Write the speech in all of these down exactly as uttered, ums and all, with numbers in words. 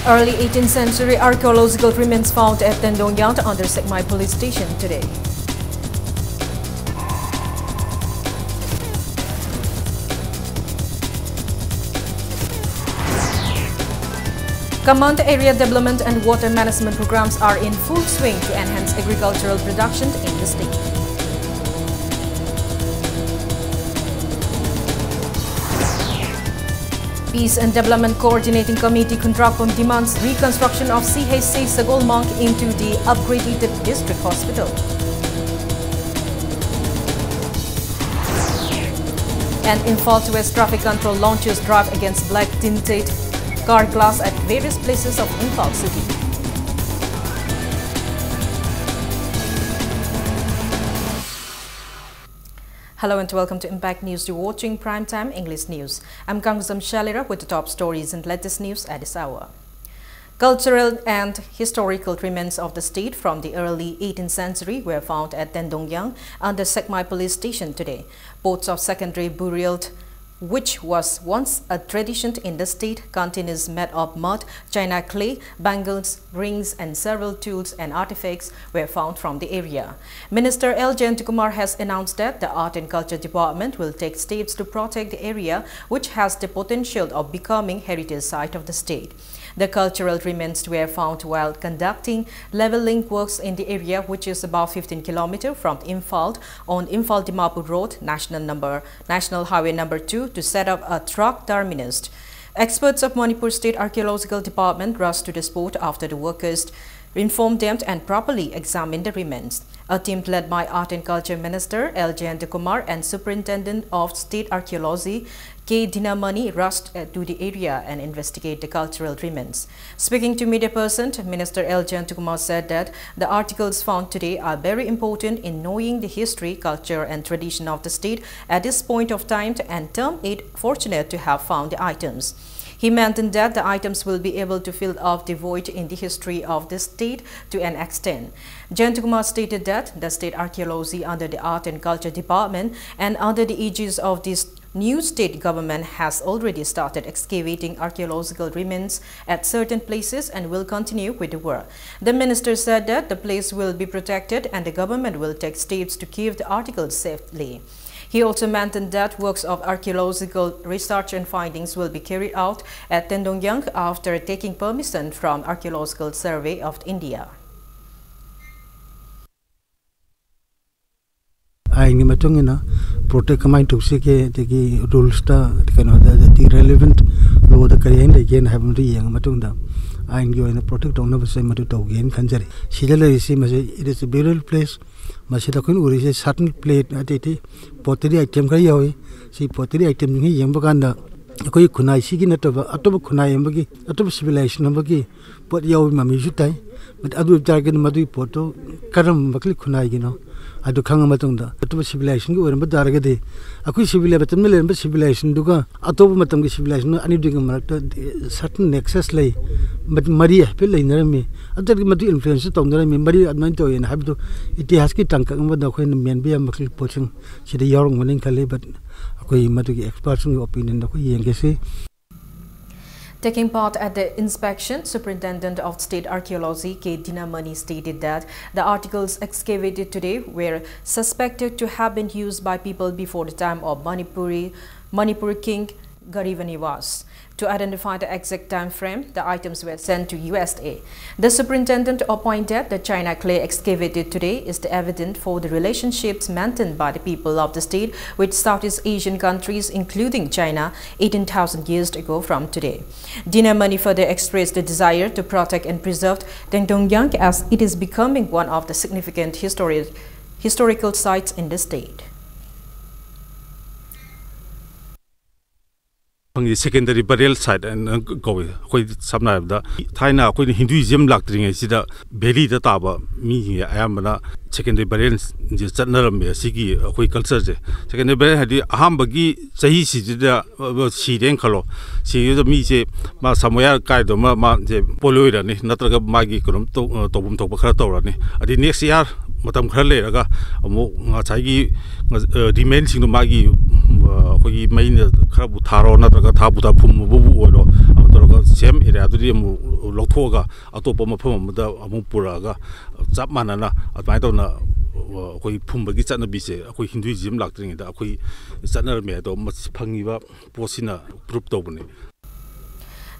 Early eighteenth century archaeological remains found at Tendongyang under Sekmai police station today. Command area development and water management programs are in full swing to enhance agricultural production in the state. Peace and Development Coordinating Committee Khundrakpam demands reconstruction of C H C Sagolmang into the upgraded district hospital. And Imphal West Traffic Control launches drive against black tinted car glass at various places of Imphal city. Hello and welcome to Impact News. You're watching Prime Time English News. I'm Kangzam Shalira with the top stories and latest news at this hour. Cultural and historical remains of the state from the early eighteenth century were found at Tendongyang under Sekmai police station today. Boats of secondary burial, which was once a tradition in the state, containers made of mud, china, clay, bangles, rings, and several tools and artifacts were found from the area. Minister L Jayantakumar has announced that the Art and Culture Department will take steps to protect the area, which has the potential of becoming heritage site of the state. The cultural remains were found while conducting leveling works in the area, which is about fifteen kilometers from Imphal, on Imphal Dimapur Road, National number National Highway number two, to set up a truck terminus. Experts of Manipur State Archaeological Department rushed to the spot after the workers informed them and properly examined the remains. A team led by Art and Culture Minister L Jayantakumar and Superintendent of State Archaeology K Dinamani rushed, uh, to the area and investigate the cultural remains. Speaking to media person, Minister L Jayantakumar said that the articles found today are very important in knowing the history, culture, and tradition of the state at this point of time, and term it fortunate to have found the items. He mentioned that the items will be able to fill up the void in the history of the state to an extent. Jayantakumar stated that the state archaeology under the Art and Culture Department and under the aegis of this New state government has already started excavating archaeological remains at certain places and will continue with the work. The minister said that the place will be protected and the government will take steps to keep the articles safely. He also mentioned that works of archaeological research and findings will be carried out at Tendongyang after taking permission from Archaeological Survey of India. ꯑꯥꯏꯟꯒꯤ ꯃꯇꯨꯡ ꯏꯟꯅ protect ꯀꯃꯥꯏꯅ ꯇꯧꯁꯤꯒꯦ, ꯑꯗꯒꯤ ꯔꯨꯜꯁꯇ, ꯀꯩꯅꯣꯗ, ꯑꯗꯒꯤ ꯔꯦꯂꯤꯚꯦꯟꯠ load ꯀꯔꯤ ꯍꯥꯏꯅ ꯂꯩꯒꯦꯅ ꯍꯥꯏꯕꯗꯨ ꯌꯦꯡꯉ ꯃꯇꯨꯡꯗ ꯑꯥꯏꯟꯒꯤ ꯑꯣꯏꯅ ꯄ꯭ꯔꯣꯇꯦꯛ ꯇꯧꯅꯕꯁꯦ ꯃꯗꯨ ꯇꯧꯒꯦꯅ ꯈꯟꯖꯔꯤ꯫ ꯁꯤꯗ ꯂꯩꯔꯤꯁꯤ ꯃꯁꯤ, it is a burial place꯫ ꯃꯁꯤꯗ ꯑꯩꯈꯣꯏꯅ ꯎꯔꯤꯁꯦ ꯁꯥꯔꯇꯟ ꯄ꯭ꯂꯦꯠ ꯑꯇꯩ ꯑꯇꯩ ꯄꯣꯇꯔꯤ ꯑꯥꯏꯇꯦꯝ ꯈꯔ ꯌꯥꯎꯏ꯫ ꯁꯤ ꯄꯣꯇꯔꯤ ꯑꯥꯏꯇꯦꯝꯁꯤꯡꯁꯤ ꯌꯦꯡꯕ ꯀꯥꯟꯗ ꯑꯩꯈꯣꯏꯒꯤ ꯈꯨꯟꯅꯥꯏꯁꯤꯒꯤ ꯅꯠꯇꯕ ꯑꯇꯣꯞꯄ ꯈꯨꯟꯅꯥꯏ ꯑꯃꯒꯤ, ꯑꯇꯣꯞꯄ ꯁꯤꯚꯤꯂꯥꯏꯖꯦꯁꯟ ꯑꯃꯒꯤ ꯄꯣꯠ ꯌꯥꯎꯕ ꯃꯃꯤꯁꯨ ꯇꯥꯏ꯫ But ꯑꯗꯨ ꯑꯣꯏꯕ ꯇꯥꯔꯒꯗꯤ ꯃꯗꯨꯒꯤ ꯄꯣꯠꯇꯨ ꯀꯔꯝꯕ ꯃꯈꯜꯒꯤ ꯈꯨꯟꯅꯥꯏꯒꯤꯅꯣ ꯍꯥꯏꯗꯨ ꯈꯪꯉ ꯃꯇꯨꯡꯗ ꯑꯇꯣꯞꯄ ꯁꯤꯚꯤꯂꯥꯏꯖꯦꯁꯟꯒꯤ ꯑꯣꯏꯔꯝꯕ ꯇꯥꯔꯒꯗꯤ ꯑꯩꯈꯣꯏ ꯁꯤꯚꯤꯂꯥꯏ ꯃꯇꯝꯗ ꯂꯩꯔꯝꯕ ꯁꯤꯚꯤꯂꯥꯏꯖꯦꯁꯟꯗꯨꯒ ꯑꯇꯣꯞꯄ ꯃꯇꯝꯒꯤ ꯁꯤꯚꯤꯂꯥꯏꯖꯦꯁꯟ ꯑꯅꯤꯗꯨꯒꯤ ꯃꯔꯛꯇ ꯁꯔꯇꯟ ꯅꯦꯛꯁꯁ ꯂꯩ, ꯃꯔꯤ ꯍꯥꯏꯐꯦꯠ ꯂꯩꯅꯔꯝꯃꯤ꯫ ꯑꯗꯨꯗꯒꯤ ꯃꯗꯨ ꯏꯟꯐ꯭ꯂꯨꯌꯦꯟꯁꯁꯨ ꯇꯧꯅꯔꯝꯃꯤ, ꯃꯔꯤ ꯑꯗꯨꯃꯥꯏꯅ ꯇꯧꯋꯦꯅ ꯍꯥꯏꯕꯗꯨ ꯏꯇꯤꯍꯥꯁꯀꯤ ꯇꯥꯡꯀꯛ ꯑꯃꯗ ꯑꯩꯈꯣꯏꯅ ꯃꯦꯟꯕ ꯌꯥꯕ ꯃꯈꯜꯒꯤ ꯄꯣꯠꯁꯤꯡ ꯁꯤꯗ ꯌꯥꯎꯔꯝꯒꯅꯤ ꯈꯜꯂꯤ꯫ But ꯑꯩꯈꯣꯏ ꯃꯗꯨꯒꯤ ꯑꯦꯛꯁꯄꯥꯔꯠꯁꯤꯡꯒꯤ ꯑꯣꯄꯤꯅꯤꯌꯟꯗ ꯑꯩꯈꯣꯏ ꯌꯦꯡꯒꯦꯁꯤ꯫ Taking part at the inspection, Superintendent of State Archaeology K Dinamani stated that the articles excavated today were suspected to have been used by people before the time of Manipuri, Manipur King Garivanivas. To identify the exact time frame, the items were sent to U S A. The superintendent opined that the China clay excavated today is the evidence for the relationships maintained by the people of the state with Southeast Asian countries, including China, eighteen thousand years ago from today. Dinamani further expressed the desire to protect and preserve Tengdongyang as it is becoming one of the significant histori- historical sites in the state. ꯐꯪꯉꯤ꯫ Secondary ꯕꯔꯤꯌꯦꯜ side ꯍꯥꯏꯅ ꯀꯧꯏ꯫ ꯑꯩꯈꯣꯏ ꯁꯝꯅ ꯍꯥꯏꯔꯕꯗ ꯊꯥꯏꯅ ꯑꯩꯈꯣꯏꯅ Hinduism ꯂꯥꯛꯇ꯭ꯔꯤꯉꯩꯁꯤꯗ valid ꯇꯥꯕ ꯃꯤꯁꯤꯡꯁꯦ ꯑꯌꯥꯝꯕꯅ ꯁꯦꯀꯦꯟꯗꯔꯤ ꯕꯔꯤꯌꯦꯜꯁꯦ ꯆꯠꯅꯔꯝꯃꯦ꯫ ꯑꯁꯤꯒꯤ ꯑꯩꯈꯣꯏ ꯀꯜꯆꯔꯁꯦ ꯁꯦꯀꯦꯟꯗꯔꯤ ꯕꯔꯤꯌꯦꯜ ꯍꯥꯏꯗꯤ ꯑꯍꯥꯟꯕꯒꯤ ꯆꯍꯤꯁꯤꯗ ꯁꯤꯔꯦꯅ ꯈꯜꯂꯣ꯫ ꯁꯤꯕꯗ ꯃꯤꯁꯦ ꯃꯥ ꯁꯃꯣꯌꯥ ꯀꯥꯏꯗꯣꯃ ꯃꯥꯁꯦ ꯄꯣꯂꯣꯏꯔꯅꯤ, ꯅꯠꯇ꯭ꯔꯒ ꯃꯥꯒꯤ ꯀꯩꯅꯣꯝ ꯇꯧ-, ꯇꯧꯐꯝ ꯊꯣꯛꯄ ꯈꯔ ꯇꯧꯔꯅꯤ꯫ ꯑꯗꯩ ꯅꯦꯛꯁ ꯏꯌꯥꯔ ꯃꯇꯝ ꯈꯔ ꯂꯩꯔꯒ ꯑꯃꯨꯛ ꯉꯁꯥꯏꯒꯤ ꯔꯤꯃꯦꯟꯁꯤꯡꯗꯣ ꯃꯥꯒꯤ ꯑꯩꯈꯣꯏꯒꯤ ꯃꯩꯅ ꯈꯔꯕꯨ ꯊꯥꯔꯣ, ꯅꯠꯇ꯭ꯔꯒ ꯊꯥꯕꯨ ꯊꯥ ꯐꯨꯝꯕꯕꯨ ꯑꯣꯏꯔꯣ, ꯑꯗꯨ ꯇꯧꯔꯒ ꯁꯦꯝ ꯑꯦꯔꯤꯌꯥꯗꯨꯗꯤ ꯑꯃꯨꯛ ꯂꯧꯊꯣꯛꯑꯒ ꯑꯇꯣꯞꯄ ꯃꯐꯝ ꯑꯃꯗ ꯑꯃꯨꯛ ꯄꯨꯔꯛꯑꯒ ꯆꯞ ꯃꯥꯟꯅꯅ ꯑꯗꯨꯃꯥꯏꯅ ꯇꯧꯅ ꯑꯩꯈꯣꯏ ꯐꯨꯝꯕꯒꯤ ꯆꯠꯅꯕꯤꯁꯦ ꯑꯩꯈꯣꯏ ꯍꯤꯟꯗꯨꯏꯖꯝ ꯂꯥꯛꯇ꯭ꯔꯤꯉꯩꯗ ꯑꯩꯈꯣꯏ ꯆꯠꯅꯔꯝꯃꯦ꯫ ꯑꯗꯣ ꯃꯁꯤ ꯐꯪꯉꯤꯕ ꯄꯣꯠꯁꯤꯅ ꯄ꯭ꯔꯨꯞ ꯇꯧꯕꯅꯤ꯫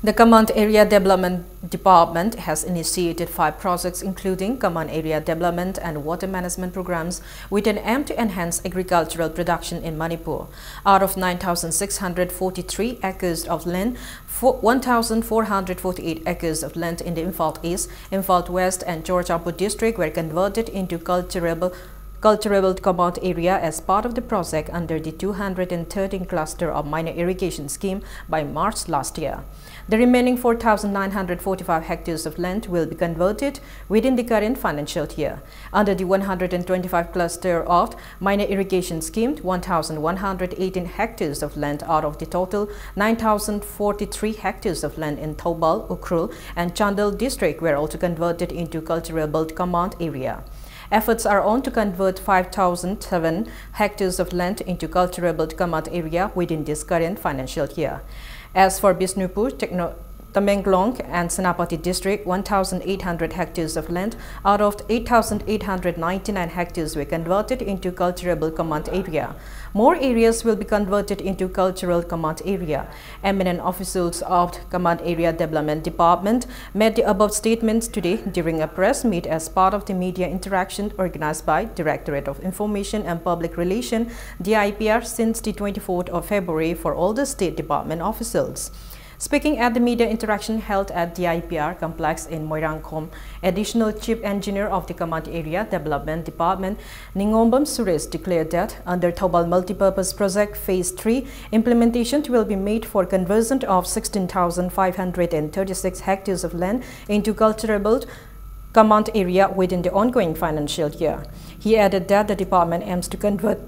The Command Area Development Department has initiated five projects, including Command Area Development and Water Management Programs, with an aim to enhance agricultural production in Manipur. Out of nine thousand six hundred forty-three acres of land, fo- one thousand four hundred forty-eight acres of land in the Imphal East, Imphal West, and Churachandpur district were converted into cultivable cultivable command area as part of the project under the two hundred thirteen cluster of minor irrigation scheme by March last year. The remaining four thousand nine hundred forty-five hectares of land will be converted within the current financial year. Under the one hundred twenty-five cluster of minor irrigation scheme, one thousand one hundred eighteen hectares of land out of the total nine thousand forty-three hectares of land in Thoubal, Ukhrul, and Chandel district were also converted into cultivable command area. Efforts are on to convert five thousand seven hectares of land into cultivable command area within this current financial year. As for Bishnupur, Techno- Tamenglong and Senapati district, one thousand eight hundred hectares of land out of eight thousand eight hundred ninety-nine hectares were converted into cultivable command area. More areas will be converted into cultural command area. Eminent officials of Command Area Development Department made the above statements today during a press meet as part of the media interaction organized by Directorate of Information and Public Relation, D I P R, since the twenty-fourth of February for all the state department officials. Speaking at the media interaction held at D I P R complex in Moirangkhom, Additional Chief Engineer of the Command Area Development Department, Ningombam Suresh, declared that under Thoubal Multipurpose Project Phase three, implementation will be made for conversion of sixteen thousand five hundred thirty-six hectares of land into cultivable command area within the ongoing financial year. He added that the department aims to convert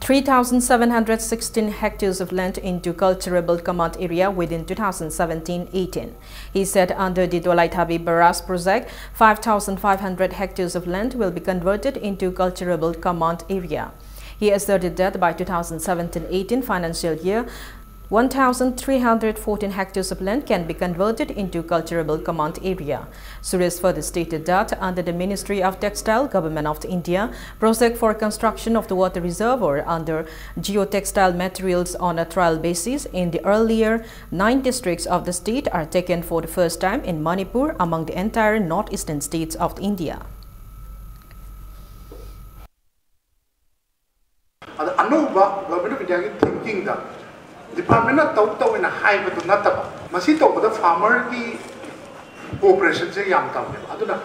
three thousand seven hundred sixteen hectares of land into cultivable command area within two thousand seventeen eighteen. He said under the Dolaithabi Barrage project, five thousand five hundred hectares of land will be converted into cultivable command area. He asserted that by two thousand seventeen eighteen financial year, one thousand three hundred fourteen hectares of land can be converted into cultivable command area. Suresh further stated that under the Ministry of Textile, Government of India, project for construction of the water reservoir under geotextile materials on a trial basis in the earlier nine districts of the state are taken for the first time in Manipur among the entire northeastern states of India. ꯑꯗ ꯑꯅꯧꯕ government of ꯏꯟꯗꯤꯌꯥꯒꯤ ꯊꯤꯡꯀꯤꯡꯗ ꯗꯤꯄꯥꯔꯠꯃꯦꯟꯠꯅ ꯇꯧ ꯇꯧꯋꯦꯅ ꯍꯥꯏꯕꯗꯨ ꯅꯠꯇꯕ, ꯃꯁꯤ ꯇꯧꯕꯗ ꯐꯥꯔꯃꯔꯒꯤ ꯀꯣꯑꯣꯄꯔꯦꯁꯟꯁꯦ ꯌꯥꯝ ꯇꯧꯋꯦꯕ꯫ ꯑꯗꯨꯅ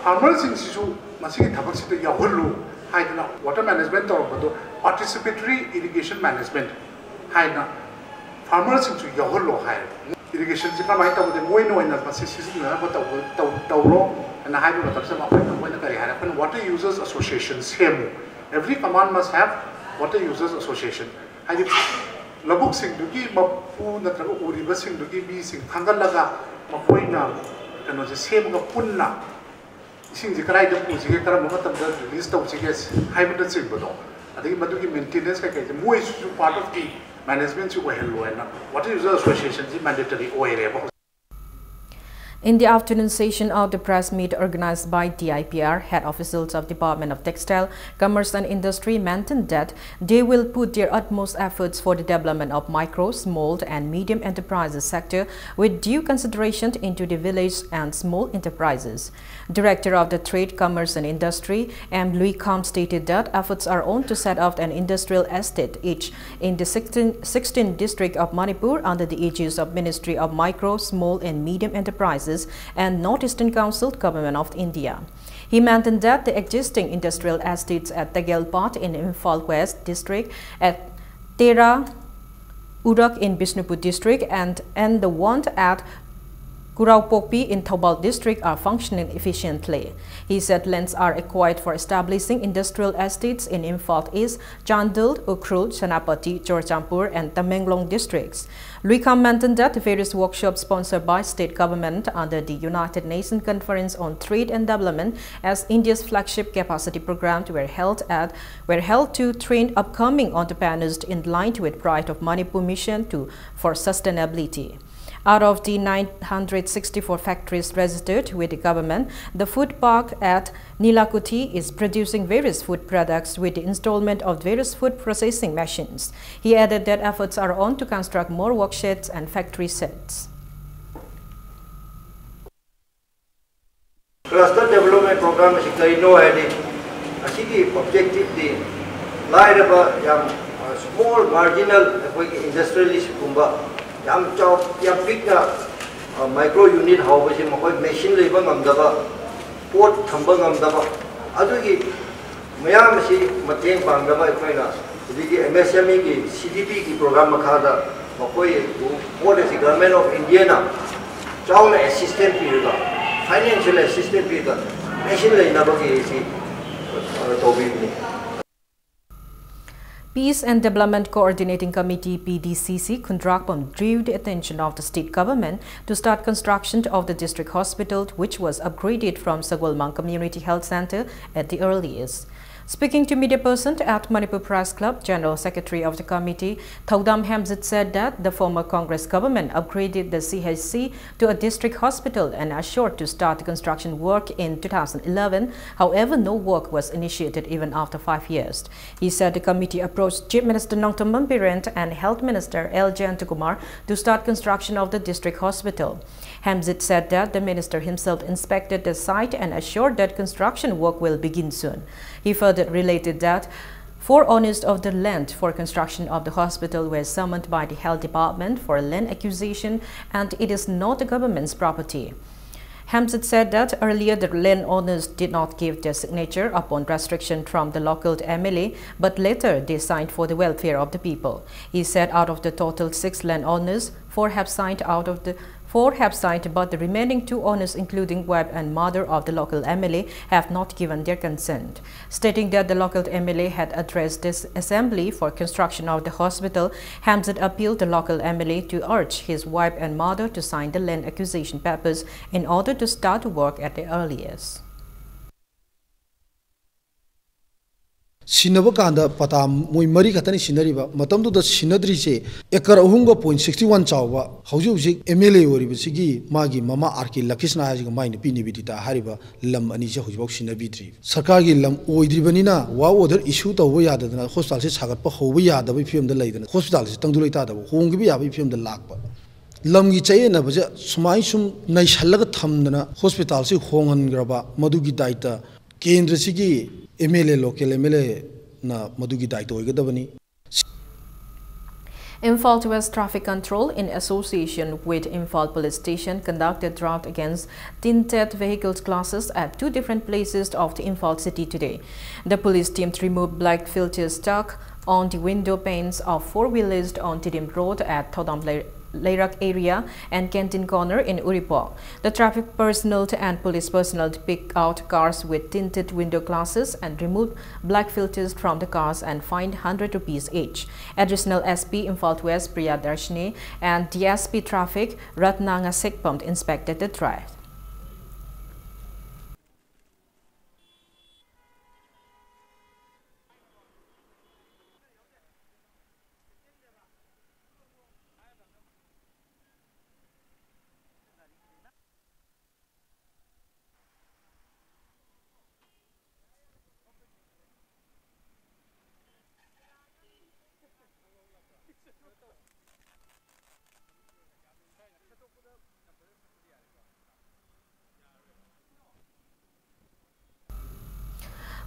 ꯐꯥꯔꯃꯔꯁꯤꯡꯁꯤꯁꯨ ꯃꯁꯤꯒꯤ ꯊꯕꯛꯁꯤꯗ ꯌꯥꯎꯍꯜꯂꯨ ꯍꯥꯏꯗꯅ, ꯋꯥꯇꯔ ꯃꯦꯅꯦꯖꯃꯦꯟꯠ ꯇꯧꯔꯛꯄꯗꯣ participatory irrigation management ꯍꯥꯏꯅ ꯐꯥꯔꯃꯔꯁꯤꯡꯁꯨ ꯌꯥꯎꯍꯜꯂꯣ ꯍꯥꯏꯌꯦꯕ꯫ ꯏꯔꯤꯒꯦꯁꯟꯁꯤ ꯀꯃꯥꯏꯅ ꯇꯧꯒꯗꯦ? ꯃꯣꯏꯅ ꯑꯣꯏꯅ ꯃꯁꯤ ꯁꯤꯖꯤꯟꯅꯅꯕ ꯇꯧꯕ-, ꯇꯧ-, ꯇꯧꯔꯣ ꯍꯥꯏꯅ ꯍꯥꯏꯕ ꯃꯇꯝꯁꯤꯗ ꯑꯩꯈꯣꯏꯅ, ꯃꯣꯏꯅ ꯀꯔꯤ ꯍꯥꯏꯔꯦ? ꯑꯩꯈꯣꯏꯅ water users association ꯁꯦꯝꯃꯨ꯫ Every command must have water users association꯫ ꯍꯥꯏꯗꯤ ꯂꯧꯕꯨꯛꯁꯤꯡꯗꯨꯒꯤ ꯃꯄꯨ ꯅꯠꯇ꯭ꯔꯒ ꯎꯔꯤꯕꯁꯤꯡꯗꯨꯒꯤ ꯃꯤꯁꯤꯡ ꯈꯟꯒꯠꯂꯒ ꯃꯈꯣꯏꯅ ꯀꯩꯅꯣꯁꯦ ꯁꯦꯝꯃꯒ ꯄꯨꯟꯅ ꯏꯁꯤꯡꯁꯦ ꯀꯗꯥꯏꯗ ꯄꯨꯁꯤꯒꯦ, ꯀꯔꯝꯕ ꯃꯇꯝꯗ ꯔꯤꯂꯤꯁ ꯇꯧꯁꯤꯒꯦ ꯍꯥꯏꯕꯅꯆꯤꯡꯕꯗꯣ, ꯑꯗꯒꯤ ꯃꯗꯨꯒꯤ ꯃꯦꯟꯇꯦꯅꯦꯟꯁ ꯀꯩꯀꯩꯁꯦ ꯃꯣꯏꯁꯤꯁꯨ part of the ꯃꯦꯅꯦꯖꯃꯦꯟꯠꯁꯤ ꯑꯣꯏꯍꯜꯂꯣ ꯍꯥꯏꯅ water users association ꯁꯤ ꯃꯦꯟꯗꯦꯇꯔꯤ ꯑꯣꯏꯔꯦꯕ ꯍꯧꯖꯤꯛ꯫ In the afternoon session of the press meet organized by D I P R, head officials of Department of Textile, Commerce and Industry maintained that they will put their utmost efforts for the development of micro, small and medium enterprises sector with due consideration into the village and small enterprises. Director of the Trade, Commerce and Industry, M Lui Kham stated that efforts are on to set up an industrial estate each in the sixteen, sixteen district of Manipur under the aegis of Ministry of Micro, Small and Medium Enterprises and Northeastern Council, Government of India. He mentioned that the existing industrial estates at Tagelpat in Imphal West District, at Tera Urak in Bishnupur District, and, and the one at Kuraupokpi in Thoubal district are functioning efficiently. He said lands are acquired for establishing industrial estates in Imphal East, Chandel, Ukhrul, Senapati, Churachandpur and Tamenglong districts. Luikham mentioned that various workshops sponsored by state government under the United Nations Conference on Trade and Development as India's flagship capacity program were held at were held to train upcoming entrepreneurs in line with Pride of Manipur mission to for sustainability. Out of the nine hundred sixty-four factories registered with the government, the food park at Nilakuthi is producing various food products with the installment of various food processing machines. He added that efforts are on to construct more worksheds and factory sheds. Cluster Development Program ꯑꯁꯤ ꯀꯔꯤꯅꯣ ꯍꯥꯏꯔꯗꯤ, ꯑꯁꯤꯒꯤ objective ꯗꯤ ꯂꯥꯏꯔꯕ, ꯌꯥꯝ small marginal ꯑꯩꯈꯣꯏꯒꯤ industrialist ꯀꯨꯝꯕ, ꯌꯥꯝ ꯆꯥꯎ ꯌꯥꯝ ꯄꯤꯛꯅ micro unit ꯍꯧꯕꯁꯤ, ꯃꯈꯣꯏ machine ꯂꯩꯕ ꯉꯝꯗꯕ, ꯄꯣꯠ ꯊꯝꯕ ꯉꯝꯗꯕ, ꯑꯗꯨꯒꯤ ꯃꯌꯥꯝ ꯑꯁꯤ ꯃꯇꯦꯡ ꯄꯥꯡꯅꯕ ꯑꯩꯈꯣꯏꯅ ꯍꯧꯖꯤꯛꯀꯤ MSME ꯒꯤ CDP ꯒꯤ program ꯃꯈꯥꯗ ꯃꯈꯣꯏꯕꯨ ꯄꯣꯠ ꯑꯁꯤ Government of India ꯅ ꯆꯥꯎꯅ assistance ꯄꯤꯔꯒ, financial assistance ꯄꯤꯔꯒ, machine ꯂꯩꯅꯕꯒꯤ ꯑꯁꯤ ꯇꯧꯕꯤꯕꯅꯤ꯫ Peace and Development Coordinating Committee, P D C C, Khundrakpam drew the attention of the state government to start construction of the district hospital, which was upgraded from Sagolmang Community Health Center at the earliest. Speaking to media person at Manipur Press Club, General Secretary of the committee, Thaudam Hemzit, said that the former Congress government upgraded the C H C to a district hospital and assured to start construction work in two thousand eleven. However, no work was initiated even after five years. He said the committee approached Chief Minister Nongthombam Biren and Health Minister L Jayantakumar to start construction of the district hospital. Hemzit said that the minister himself inspected the site and assured that construction work will begin soon. He further related that four owners of the land for construction of the hospital were summoned by the health department for land acquisition, and it is not the government's property. Hemzit said that earlier the landowners did not give their signature upon restriction from the local M L A, but later they signed for the welfare of the people. He said out of the total six landowners, four have signed out of the Four have signed, but the remaining two owners, including wife and mother of the local M L A, have not given their consent, stating that the local M L A had addressed this assembly for construction of the hospital. Hamzat appealed the local M L A to urge his wife and mother to sign the land acquisition papers in order to start work at the earliest. ꯁꯤꯟꯅꯕ ꯀꯥꯟꯗ ꯄꯇꯥ ꯃꯣꯏ ꯃꯔꯤ ꯈꯛꯇꯅꯤ ꯁꯤꯟꯅꯔꯤꯕ꯫ ꯃꯇꯝꯗꯨꯗ ꯁꯤꯟꯅꯗ꯭ꯔꯤꯁꯦ acre ꯑꯍꯨꯝꯒ point sixty one ꯆꯥꯎꯕ, ꯍꯧꯖꯤꯛ ꯍꯧꯖꯤꯛ ꯑꯦꯝ ꯑꯦꯜ ꯑꯦ ꯑꯣꯏꯔꯤꯕꯁꯤꯒꯤ ꯃꯥꯒꯤ ꯃꯃꯥ ꯑꯥꯔ ꯀꯦ ꯂꯀꯤꯁꯅꯥ ꯍꯥꯏꯁꯤꯒ ꯃꯥꯏ ꯅꯨꯄꯤ ꯅꯤꯕꯦꯗꯤꯇꯥ ꯍꯥꯏꯔꯤꯕ ꯂꯝ ꯑꯅꯤꯁꯦ ꯍꯧꯖꯤꯛꯐꯥꯎ ꯁꯤꯟꯅꯕꯤꯗ꯭ꯔꯤ꯫ ꯁꯔꯀꯥꯔꯒꯤ ꯂꯝ ꯑꯣꯏꯗ꯭ꯔꯤꯕꯅꯤꯅ ꯋꯥꯔꯛ ꯑꯣꯔꯗꯔ ꯏꯁꯨ ꯇꯧꯕ ꯌꯥꯗꯗꯅ ꯍꯣꯁꯄꯤꯇꯥꯜꯁꯦ ꯁꯥꯒꯠꯄ ꯍꯧꯕ ꯌꯥꯗꯕꯒꯤ ꯐꯤꯕꯝꯗ ꯂꯩꯗꯅ ꯍꯣꯁꯄꯤꯇꯥꯜꯁꯦ ꯇꯪꯗꯨ ꯂꯩꯇꯥꯗꯕ, ꯍꯣꯡꯈꯤꯕ ꯌꯥꯕꯒꯤ ꯐꯤꯕꯝꯗ ꯂꯥꯛꯄ꯫ ꯂꯝꯒꯤ ꯆꯌꯦꯠꯅꯕꯁꯦ ꯁꯨꯃꯥꯏꯅ ꯁꯨꯝ ꯅꯩꯁꯜꯂꯒ ꯊꯝꯗꯅ ꯍꯣꯁꯄꯤꯇꯥꯜꯁꯤ ꯍꯣꯡꯍꯟꯈ꯭ꯔꯕ, ꯃꯗꯨꯒꯤ ꯗꯥꯏꯇ ꯀꯦꯟꯗ꯭ꯔꯁꯤꯒꯤ M L A, local M L ꯑꯦꯅ ꯃꯗꯨꯒꯤ ꯗꯥꯏꯇ ꯑꯣꯏꯒꯗꯕꯅꯤ꯫ Imphal West Traffic Control, in association with Imphal Police Station, conducted round against tinted vehicles classes at two different places of the Imphal city today. The police team removed black filters stuck on the window panes of four-wheelers on Tiddim Road at Thodam Lei- Leirak area and Canteen Corner in Uripok. The traffic personnel and police personnel picked out cars with tinted window glasses and removed black filters from the cars and fined one hundred rupees each. Additional S P Imphal West Priyadarshini and D S P Traffic Ratna Ngasekpam inspected the drive.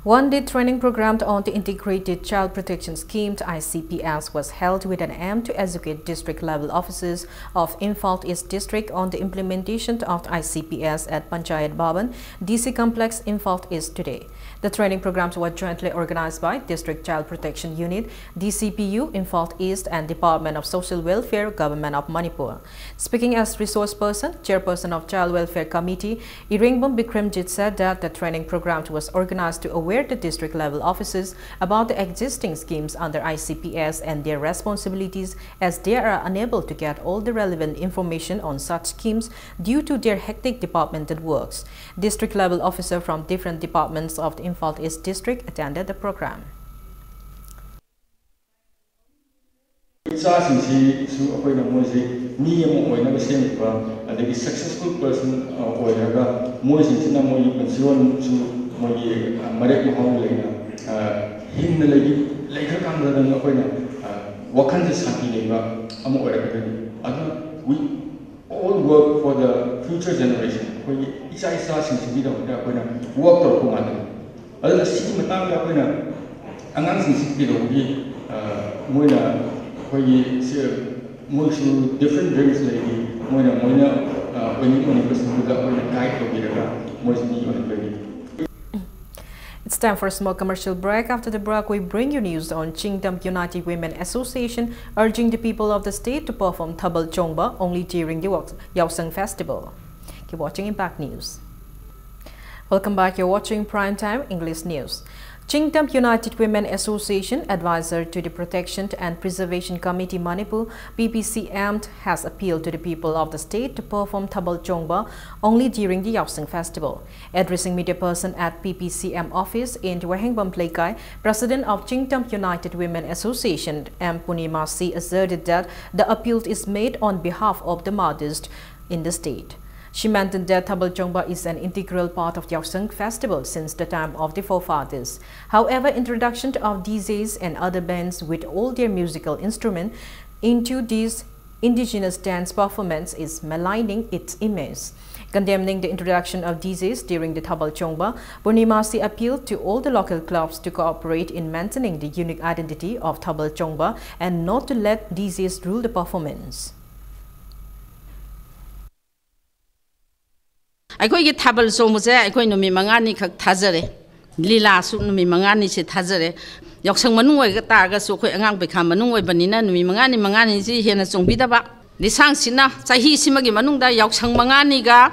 One-day training program on the Integrated Child Protection Scheme, I C P S, was held with an aim to educate district-level officers of Imphal East District on the implementation of the I C P S at Panchayat Bhavan, D C Complex, Imphal East today. The training programs were jointly organized by District Child Protection Unit, D C P U, Imphal East, and Department of Social Welfare, Government of Manipur. Speaking as resource person, chairperson of Child Welfare Committee, Iringbum Bikramjit said that the training program was organized to aware the district-level officers about the existing schemes under I C P S and their responsibilities, as they are unable to get all the relevant information on such schemes due to their hectic departmental works. District-level officer from different departments of the Imphal East District attended the program. ꯏꯆꯥꯁꯤꯡꯁꯤꯁꯨ ꯑꯩꯈꯣꯏꯅ ꯃꯣꯏꯁꯦ ꯃꯤ ꯑꯃ ꯑꯣꯏꯅꯕ ꯁꯦꯝꯈꯤꯕ, ꯑꯗꯒꯤ successful person ꯑꯣꯏꯔꯒ ꯃꯣꯏꯁꯤꯡꯁꯤꯅ ꯃꯣꯏꯒꯤ ꯄꯨꯟꯁꯤꯔꯣꯟꯁꯨ ꯃꯣꯏꯒꯤ ꯃꯔꯦꯛ ꯃꯍꯥꯎ ꯂꯩꯅ ꯍꯤꯡꯅ ꯂꯩꯈ꯭ꯔꯀꯥꯟꯗ ꯑꯩꯈꯣꯏꯅ ꯋꯥꯈꯜꯁꯦ ꯁꯥꯟꯇꯤ ꯂꯩꯕ ꯑꯃ ꯑꯣꯏꯔꯛꯀꯗꯣꯏꯅꯤ꯫ ꯑꯗꯨꯅ we all work for the future generation, ꯑꯩꯈꯣꯏꯒꯤ ꯏꯆꯥ ꯏꯆꯥꯁꯤꯡꯁꯤꯒꯤꯗꯃꯛꯇ ꯑꯩꯈꯣꯏꯅ work ꯇꯧꯔꯛꯄ ꯉꯥꯛꯇꯅꯤ꯫ ꯑꯗꯨꯅ ꯁꯤꯒꯤ ꯃꯇꯥꯡꯗ ꯑꯩꯈꯣꯏꯅ ꯑꯉꯥꯡꯁꯤꯡꯁꯤ ꯀꯩꯗꯧꯕꯒꯤ ꯃꯣꯏꯅ ꯑꯩꯈꯣꯏꯒꯤ ꯁꯤ ꯃꯣꯏꯁꯨ different dreams ꯂꯩꯔꯤ꯫ ꯃꯣꯏꯅ ꯃꯣꯏꯅ ꯑꯣꯏꯅꯤꯡ ꯑꯣꯏꯅꯤꯡꯕꯁꯤꯡꯗꯨꯗ ꯑꯩꯈꯣꯏꯅ guide ꯇꯧꯕꯤꯔꯒ ꯃꯣꯏꯁꯨ ꯃꯤ ꯑꯣꯏꯍꯟꯕꯒꯤ It's time for a small commercial break. After the break, we bring you news on Chingtam United Women Association urging the people of the state to perform Thabal Chongba only during the Yaosang Festival. Keep watching Impact News. Welcome back. You're watching Prime Time English News. Chingtam United Women Association, advisor to the Protection and Preservation Committee Manipur, P P C M, has appealed to the people of the state to perform Thabal Chongba only during the Yaosang Festival. Addressing media person at P P C M office in Wahengbam Pleikai, President of Chingtam United Women Association, M Purnima C, asserted that the appeal is made on behalf of the mothers in the state. She maintained that Thabal Chongba is an integral part of Yaosang festival since the time of the forefathers. However, introduction of D Js and other bands with all their musical instruments into this indigenous dance performance is maligning its image. Condemning the introduction of D Js during the Thabal Chongba, Purnima C appealed to all the local clubs to cooperate in maintaining the unique identity of Thabal Chongba and not to let D Js rule the performance. ꯑꯩꯈꯣꯏꯒꯤ ꯊꯥꯕꯜ ꯆꯣꯡꯕꯁꯦ ꯑꯩꯈꯣꯏ ꯅꯨꯃꯤꯠ ꯃꯉꯥꯅꯤꯈꯛ ꯊꯥꯖꯔꯦ꯫ ꯂꯤꯂꯥꯁꯨ ꯅꯨꯃꯤꯠ ꯃꯉꯥꯅꯤꯁꯦ ꯊꯥꯖꯔꯦ꯫ ꯌꯥꯎꯁꯪ ꯃꯅꯨꯡ ꯑꯣꯏꯕ ꯇꯥꯔꯒꯁꯨ ꯑꯩꯈꯣꯏ ꯑꯉꯥꯡ ꯄꯩꯈꯥ ꯃꯅꯨꯡ ꯑꯣꯏꯕꯅꯤꯅ ꯅꯨꯃꯤꯠ ꯃꯉꯥꯅꯤ, ꯃꯉꯥꯅꯤꯁꯤ ꯍꯦꯟꯅ ꯆꯣꯡꯕꯤꯗꯕ꯫ ꯂꯤꯁꯥꯡꯁꯤꯠꯅ ꯆꯍꯤꯁꯤꯃꯒꯤ ꯃꯅꯨꯡꯗ ꯌꯥꯎꯁꯪ ꯃꯉꯥꯅꯤꯒ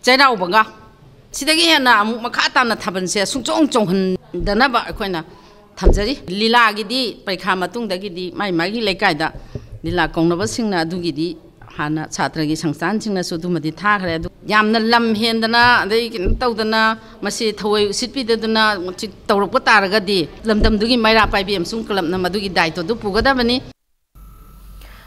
ꯆꯩꯔꯥꯎꯕꯒ, ꯁꯤꯗꯒꯤ ꯍꯦꯟꯅ ꯑꯃꯨꯛ ꯃꯈꯥ ꯇꯥꯅ ꯊꯥꯕꯜꯁꯦ ꯁꯨꯡꯆꯣꯡ ꯆꯣꯡꯍꯟꯗꯅꯕ ꯑꯩꯈꯣꯏꯅ ꯊꯝꯖꯔꯤ꯫ ꯂꯤꯂꯥꯒꯤꯗꯤ ꯄꯔꯤꯈꯥ ꯃꯇꯨꯡꯗꯒꯤꯗꯤ ꯃꯥꯏ ꯃꯥꯒꯤ ꯂꯩꯀꯥꯏꯗ ꯂꯤꯂꯥ ꯀꯧꯅꯕꯁꯤꯡꯅ ꯑꯗꯨꯒꯤꯗꯤ ꯍꯥꯟꯅ ꯁꯥꯇ꯭ꯔꯒꯤ ꯁꯪꯁꯊꯥꯟꯁꯤꯡꯅꯁꯨ ꯑꯗꯨꯃꯗꯤ ꯊꯥꯈ꯭ꯔꯦ꯫ ꯑꯗꯨ ꯌꯥꯝꯅ ꯂꯝ ꯍꯦꯟꯗꯅ, ꯑꯗꯩ ꯀꯩꯅꯣ ꯇꯧꯗꯅ, ꯃꯁꯤ ꯊꯑꯣꯏ ꯎꯁꯤꯠꯄꯤꯗꯗꯅ ꯃꯁꯤ ꯇꯧꯔꯛꯄ ꯇꯥꯔꯒꯗꯤ ꯂꯝꯗꯝꯗꯨꯒꯤ ꯃꯩꯔꯥ ꯄꯥꯏꯕꯤ ꯑꯃꯁꯨꯡ ꯀ꯭ꯂꯕꯅ ꯃꯗꯨꯒꯤ ꯗꯥꯏꯇ꯭ꯋꯗꯨ ꯄꯨꯒꯗꯕꯅꯤ꯫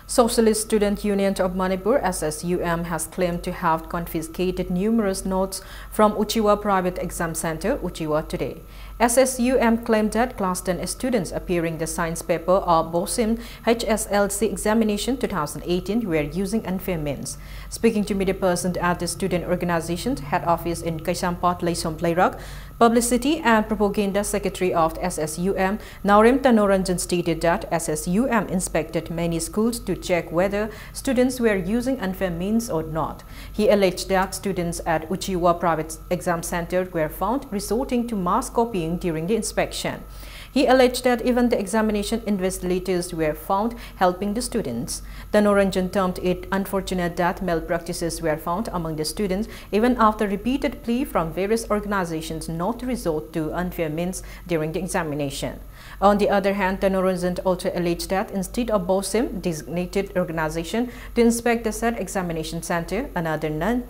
Socialist Student Union of Manipur, S S U M, has claimed to have confiscated numerous notes from Uchiwa Private Exam Center, Uchiwa, today. S S U M claimed that class ten students appearing the science paper of BOSIM H S L C examination two thousand eighteen were using unfair means. Speaking to media person at the student organization head office in Kaisampat, Leisom Pleirak, Publicity and Propaganda Secretary of S S U M, Naorem Tanoranjan, stated that S S U M inspected many schools to check whether students were using unfair means or not. He alleged that students at Uchiwa Private Exam Center were found resorting to mass copying during the inspection. He alleged that even the examination invigilators were found helping the students. Tanoranjan termed it unfortunate that malpractices were found among the students, even after repeated plea from various organizations not to resort to unfair means during the examination. On the other hand, Tanoranjan also alleged that instead of BOSIM designated organization to inspect the said examination center, another non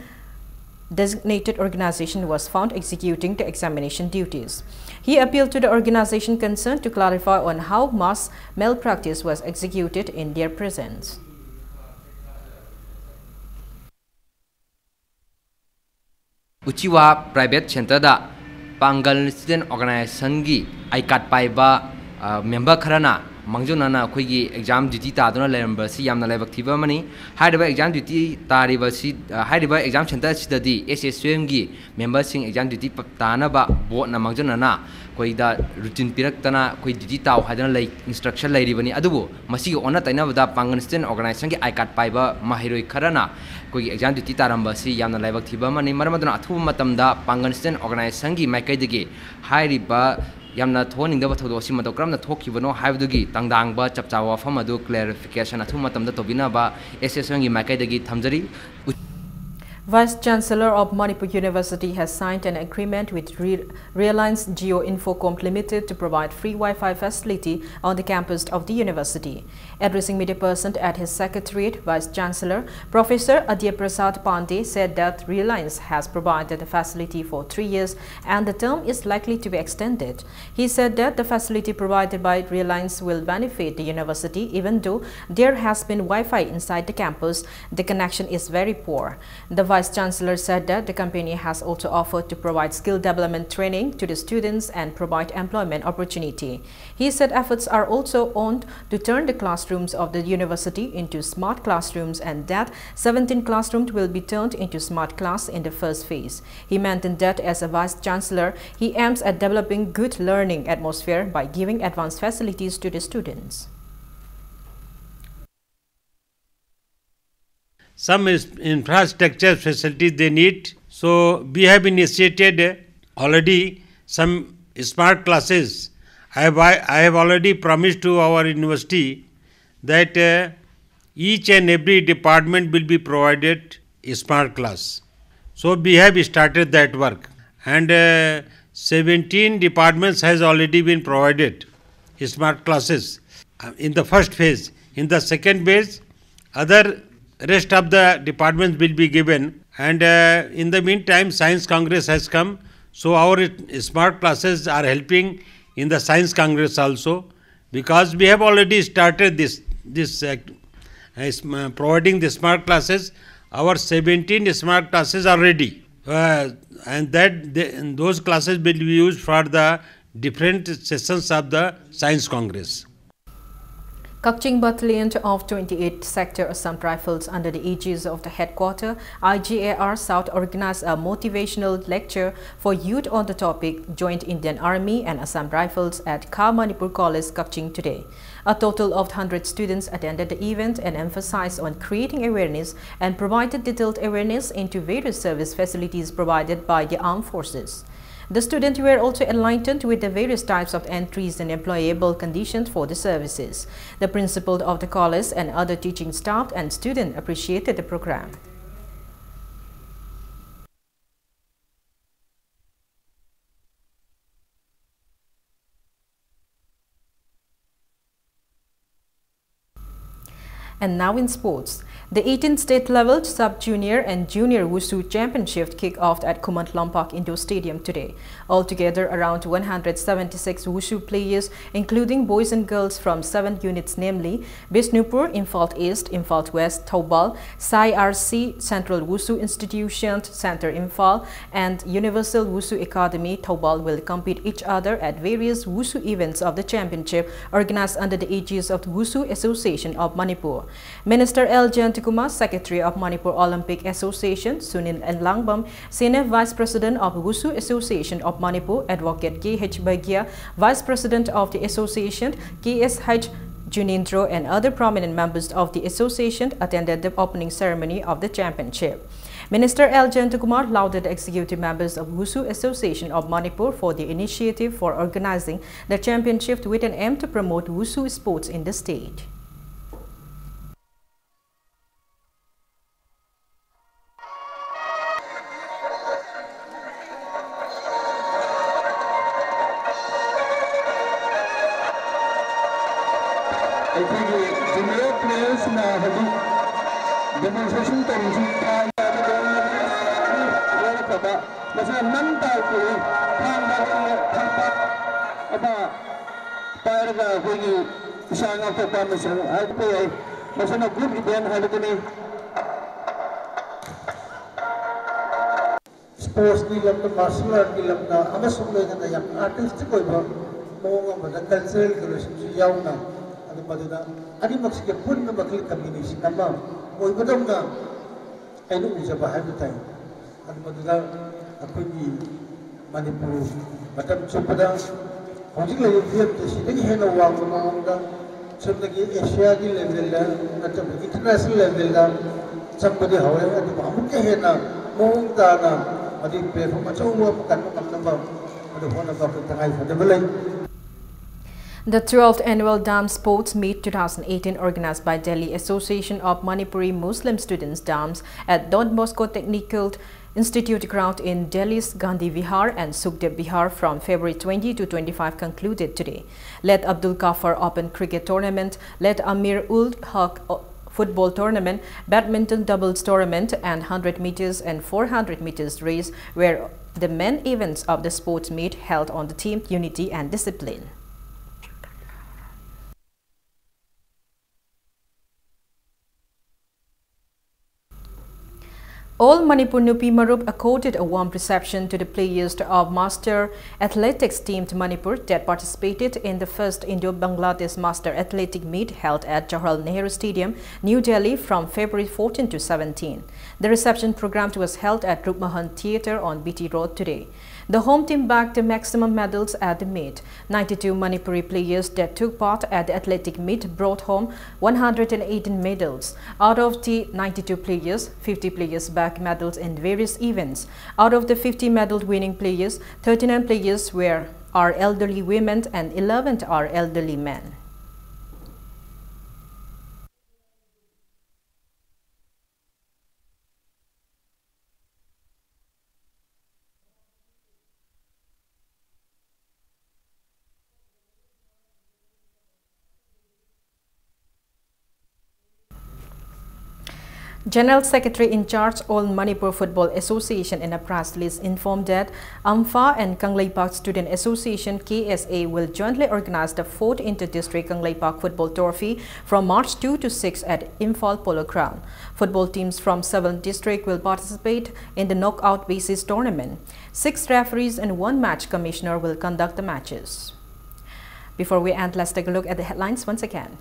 designated organization was found executing the examination duties. He appealed to the organization concerned to clarify on how mass malpractice was executed in their presence. ꯎꯆꯤꯋꯥ private ꯁꯦꯟꯇꯔꯗ Pangal student ꯑꯣꯔꯒꯅꯥꯏꯖꯦꯁꯟꯒꯤ ꯑꯥꯏ card ꯄꯥꯏꯕ, ꯑ, member ꯈꯔꯅ ꯃꯥꯡꯖꯧꯅꯅ ꯑꯩꯈꯣꯏꯒꯤ exam duty ꯇꯥꯗꯨꯅ ꯂꯩꯔꯝꯕꯁꯤ ꯌꯥꯝꯅ ꯂꯥꯏꯕꯛ ꯊꯤꯕ ꯑꯃꯅꯤ꯫ ꯍꯥꯏꯔꯤꯕ exam duty ꯇꯥꯔꯤꯕꯁꯤ, ꯑ, ꯍꯥꯏꯔꯤꯕ exam centre ꯑꯁꯤꯗꯗꯤ S S U M ꯒꯤ memberꯁꯤꯡ exam duty ꯄ-, ꯇꯥꯅꯕ boardꯅ ꯃꯥꯡꯖꯧꯅꯅ ꯑꯩꯈꯣꯏꯗ routine ꯄꯤꯔꯛꯇꯅ ꯑꯩꯈꯣꯏ duty ꯇꯥꯎ ꯍꯥꯏꯗꯅ ꯂꯩ, instruction ꯂꯩꯔꯤꯕꯅꯤ꯫ ꯑꯗꯨꯕꯨ ꯃꯁꯤꯒꯤ ꯑꯣꯟꯅ ꯇꯩꯅꯕꯗ ꯄꯥꯡꯒꯟ student organizationꯒꯤ I card ꯄꯥꯏꯕ ꯃꯍꯩꯔꯣꯏ ꯈꯔꯅ ꯑꯩꯈꯣꯏꯒꯤ exam duty ꯇꯥꯔꯝꯕ ꯑꯁꯤ ꯌꯥꯝꯅ ꯂꯥꯏꯕꯛ ꯊꯤꯕ ꯑꯃꯅꯤ꯫ ꯃꯔꯝ ꯑꯗꯨꯅ ꯑꯊꯨꯕ ꯃꯇꯝꯗ ꯄꯥꯡꯒꯟ student organizationꯒꯤ ꯃꯥꯏꯀꯩꯗꯒꯤ ꯍꯥꯏꯔꯤꯕ ꯌꯥꯝꯅ ꯊꯣꯛꯍꯟꯅꯤꯡꯗꯕ ꯊꯧꯗꯣꯛ ꯑꯁꯤ ꯃꯇꯧ ꯀꯔꯝꯅ ꯊꯣꯛꯈꯤꯕꯅꯣ ꯍꯥꯏꯕꯗꯨꯒꯤ ꯇꯪꯗꯥꯡꯕ ꯆꯞ ꯆꯥꯕ ꯋꯥꯐꯝ ꯑꯗꯨ clarification ꯑꯊꯨꯕ ꯃꯇꯝꯗ ꯇꯧꯕꯤꯅꯕ S S U Mꯒꯤ ꯃꯥꯏꯀꯩꯗꯒꯤ ꯊꯝꯖꯔꯤ꯫ Vice Chancellor of Manipur University has signed an agreement with Re-, Reliance Jio Infocomm Limited to provide free Wi-Fi facility on the campus of the university. Addressing media person at his secretariat, Vice Chancellor Professor Adya Prasad Pandey said that Reliance has provided the facility for three years and the term is likely to be extended. He said that the facility provided by Reliance will benefit the university, even though there has been Wi-Fi inside the campus. The connection is very poor. The Vice Chancellor said that the company has also offered to provide skill development training to the students and provide employment opportunity. He said efforts are also on to turn the classrooms of the university into smart classrooms and that seventeen classrooms will be turned into smart class in the first phase. He mentioned that as a Vice Chancellor, he aims at developing good learning atmosphere by giving advanced facilities to the students. Some is-, infrastructure facilities they need. So we have initiated already some smart classes. I have, I have already promised to our university that, uh, each and every department will be provided a smart class. So we have started that work. And, uh, seventeen departments has already been provided smart classes, uh, in the first phase. In the second phase, other rest of the departments will be given. And, uh, in the meantime, Science Congress has come. So our smart classes are helping in the Science Congress also, because we have already started this, this act, uh, sm-, uh, providing the smart classes. Our seventeen smart classes are ready, uh, and that they, and those classes will be used for the different sessions of the Science Congress. Kakching Battalion of twenty-eighth Sector Assam Rifles, under the aegis of the headquarter I G A R South, organized a motivational lecture for youth on the topic Joint Indian Army and Assam Rifles at Kha Manipur College, Kakching today. A total of hundred students attended the event and emphasized on creating awareness and provided detailed awareness into various service facilities provided by the armed forces. The students were also enlightened with the various types of entries and employable conditions for the services. The principal of the college and other teaching staff and students appreciated the program. And now in sports. The eighteenth state level sub-junior and junior Wushu championship kicked off at Khumantlam Park Indoor Stadium today. Altogether, around one hundred seventy-six Wushu players, including boys and girls from seven units, namely Bishnupur, Imphal East, Imphal West, Thoubal, Sai R C, Central Wushu Institution, Center Imphal, and Universal Wushu Academy, Thoubal, will compete each other at various Wushu events of the championship organized under the aegis of the Wushu Association of Manipur. Minister L Jayantakumar, Secretary of Manipur Olympic Association, Sunil Enlangbam, Senior Vice President of Wushu Association of Manipur, Advocate K H Bagia, Vice President of the Association, K S H Junindro, and other prominent members of the association attended the opening ceremony of the championship. Minister L Jayantakumar lauded the executive members of Wushu Association of Manipur for the initiative for organizing the championship with an aim to promote Wushu sports in the state. ꯑꯩꯈꯣꯏꯒꯤ junior ꯄ꯭ꯂꯦꯌꯔꯁꯤꯡꯅ ꯍꯧꯖꯤꯛ demonstration ꯇꯧꯔꯤꯁꯤ ꯊꯥꯡ ꯂꯣꯏꯔꯛꯈ꯭ꯔꯕ ꯃꯁꯥ ꯅꯝ ꯇꯥꯏ ꯄꯨꯔꯤ ꯊꯥꯡꯕ ꯊꯥꯡꯕ ꯑꯃ ꯄꯥꯏꯔꯒ ꯑꯩꯈꯣꯏꯒꯤ ꯏꯁꯥ ꯉꯥꯛꯊꯣꯛꯄ ꯑꯃꯁꯨ ꯍꯥꯏꯕ ꯌꯥꯏ꯫ ꯃꯁꯤꯅ ꯒ꯭ꯔꯨꯞ ꯏꯚꯦꯟ ꯍꯥꯏꯕꯗꯨꯅꯤ꯫ ꯁ꯭ꯄꯣꯔꯠꯁꯀꯤ ꯂꯝꯗ, ꯃꯥꯔꯁꯦꯜ ꯑꯥꯔꯠꯀꯤ ꯂꯝꯗ ꯑꯃꯁꯨꯡ ꯂꯣꯏꯅꯅ ꯌꯥꯝ ꯑꯥꯔꯇꯤꯁꯇꯤꯛ ꯑꯣꯏꯕ ꯃꯑꯣꯡ ꯑꯃꯗ ꯀꯜꯆꯔꯦꯜ ꯀꯩꯅꯣꯁꯤꯡꯁꯨ ꯌꯥꯎꯅ ꯃꯗꯨꯗ ꯑꯅꯤꯃꯛꯁꯤꯒꯤ ꯄꯨꯟꯅ ꯃꯈꯜ combination ꯑꯃ ꯑꯣꯏꯕꯗꯧꯅ ꯑꯩꯅ ꯎꯖꯕ ꯍꯥꯏꯕ ꯇꯥꯏ꯫ ꯑꯗꯨ ꯃꯗꯨꯗ ꯑꯩꯈꯣꯏꯒꯤ ꯃꯅꯤꯄꯨꯔ ꯃꯇꯝ ꯆꯨꯞꯄꯗ ꯍꯧꯖꯤꯛ ꯂꯩꯔꯤꯕ ꯐꯤꯕꯝꯗ ꯁꯤꯗꯒꯤ ꯍꯦꯟꯅ ꯋꯥꯡꯕ ꯃꯑꯣꯡꯗ ꯁꯣꯝꯗꯒꯤ ꯑꯦꯁꯤꯌꯥꯒꯤ levelꯗ ꯅꯠꯇ꯭ꯔꯒ international levelꯗ ꯆꯪꯕꯗꯤ ꯍꯧꯔꯦ꯫ ꯑꯗꯨꯕꯨ ꯑꯃꯨꯛꯀ ꯍꯦꯟꯅ ꯃꯑꯣꯡ ꯇꯥꯅ ꯃꯗꯨꯒꯤ platform ꯑꯆꯧꯕ ꯑꯃ ꯀꯟꯕ ꯉꯝꯅꯕ ꯃꯗꯨ ꯍꯣꯠꯅꯕ ꯑꯩꯈꯣꯏ ꯇꯉꯥꯏ ꯐꯗꯕ ꯂꯩ꯫ The twelfth Annual Dam Sports Meet two thousand eighteen, organized by Delhi Association of Manipuri Muslim Students, DAMS, at Don Bosco Technical Institute ground in Delhi's Gandhi Vihar and Sukhdev Vihar from February twenty to twenty-five, concluded today. Late Abdul Ghaffar Open Cricket Tournament, Late Amir ul Haq, uh, Football Tournament, Badminton Doubles Tournament, and hundred meters and four hundred meters race were the main events of the sports meet held on the theme Unity and Discipline. All Manipur Nupi Marup accorded a warm reception to the players of Master Athletics Team Manipur that participated in the first Indo-Bangladesh Master Athletic Meet held at Jawaharlal Nehru Stadium, New Delhi from February fourteen to seventeen. The reception program was held at Rupmohan Theatre on B T Road today. The home team bagged the maximum medals at the meet. Ninety-two Manipuri players that took part at the athletic meet brought home one hundred and eighteen medals. Out of the ninety-two players, fifty players bagged medals in various events. Out of the fifty medal winning players, thirty-nine players were, are elderly women and eleven are elderly men. General Secretary in charge All Manipur Football Association in a press release informed that AMFA and Kangleipak Student Association, K S A, will jointly organize the fourth Inter-District Kangleipak Football Trophy from March two to six at Imphal Polo Ground. Football teams from seven districts will participate in the knockout basis tournament. Six referees and one match commissioner will conduct the matches. Before we end, let's take a look at the headlines once again.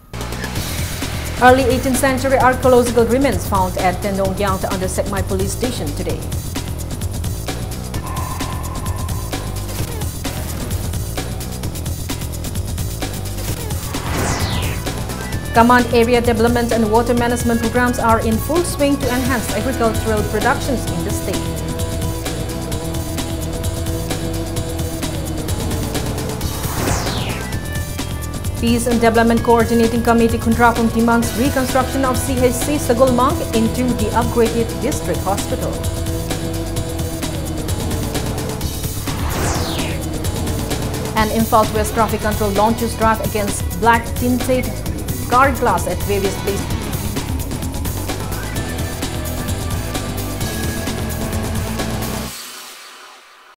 Early eighteenth century archaeological remains found at Tendong Gyangta under Sekmai Police Station today. Command area development and water management programs are in full swing to enhance agricultural productions in the state. Peace and Development Coordinating Committee Khundraphung demands reconstruction of C H C Sagolmang into the upgraded district hospital. And Imphal West Traffic Control launches drive against black tinted car glass at various places.